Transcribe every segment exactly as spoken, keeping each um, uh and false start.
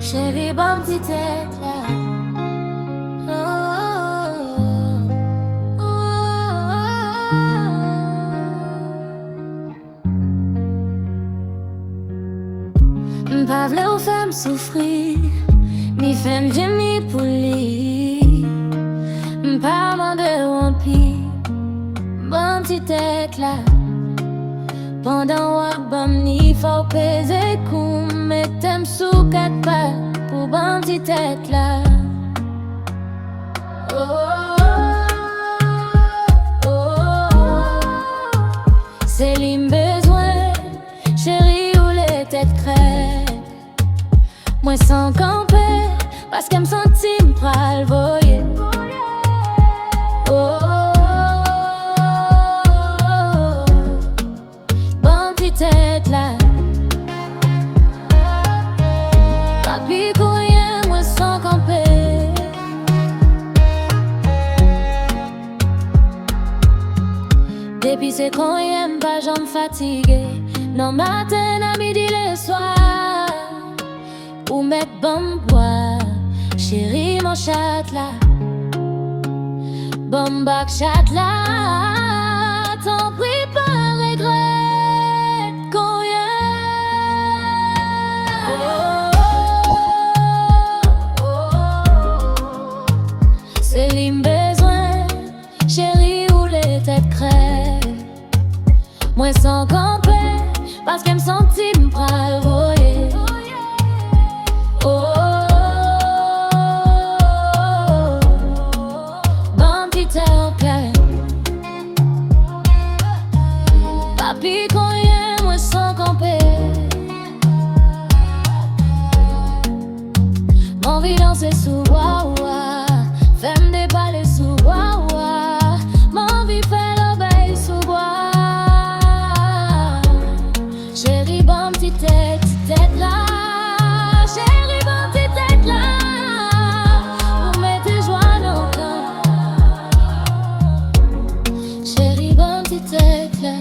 Cheri, ban m ti tèt la. Oh, oh, oh, oh. M pa vle w fè m soufri, ni fè m jemi pou li. M pa mande w anpil, ban m ti tèt la. Pandan w ap ban m ni, fò w peze kou m, mete m sou kat pat pou ban m ti tèt la. Oh, oh, oh, oh. Se li m bezwen, cheri, ou le tèt krèk. Mwen san kanpe, paske m santi m pral voye. Oh, oh, oh, oh, oh. Ban m ti tèt la. Papi, kounye a mwen san kanpe. Depi se kounye a m pa janm fatige. Nan maten, nan midi, leswa. Ou mèt ban m bwa, cheri, mon chat la. Ban m bak chat la, tanpri pa regrèt kounye a. Oh, oh, oh, oh. Se li m bezwen, cheri, ou le tèt krèk. Mwen san kanpe, paske m santi m pral voye. Oh, oh, oh, oh, oh. Ban m ti tèt la. Papi, kounye a mwen san kanpe. M anvi danse sou bwa ou a, fè m depale sou bwa ou a. M anvi fè lòbèy sou bwa. Cheri, ban m ti tèt, ti tèt la. Cheri, ban m ti tèt la. Pou mete jwa nan kè. Cheri, ban m ti tèt la.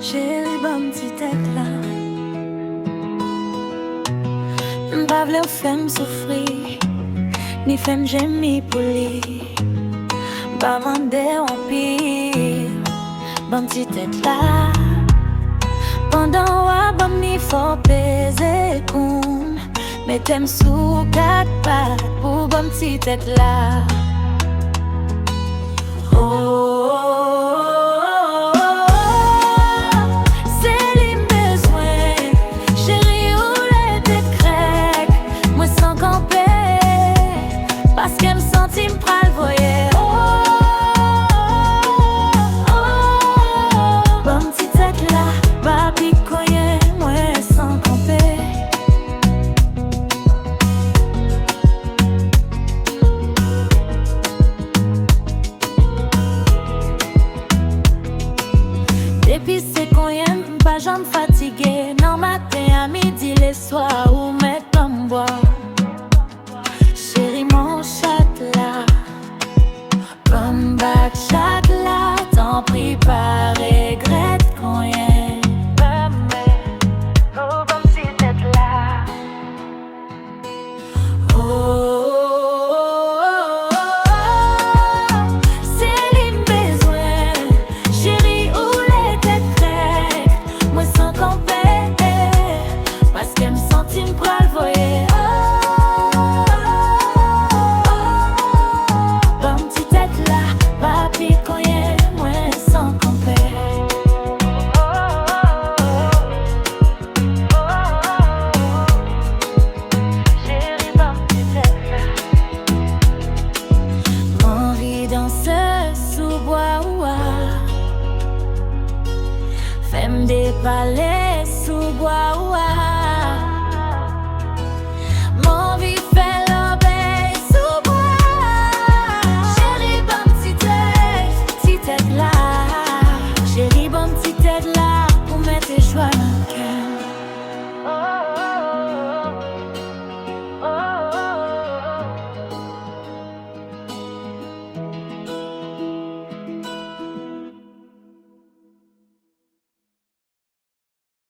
Cheri, ban m ti tèt la. M pa vle w fè m soufri, ni fè m jemi pou li. M pa mande w anpil, ban m ti tèt la. Pandan w ap ban m ni, fò w peze kou m. Mete m sou kat pat pou ban m ti tèt la. Oh, se li m bezwen. Cheri, ou le tèt krèk. Mwen san kanpe, paske m santi m pral voye. Oh, oh, oh, oh. Ban m ti tèt la, papi, kounye a mwen san kanpe. Depi se kounye a m pa janm fatige. Nan maten a midi, leswa,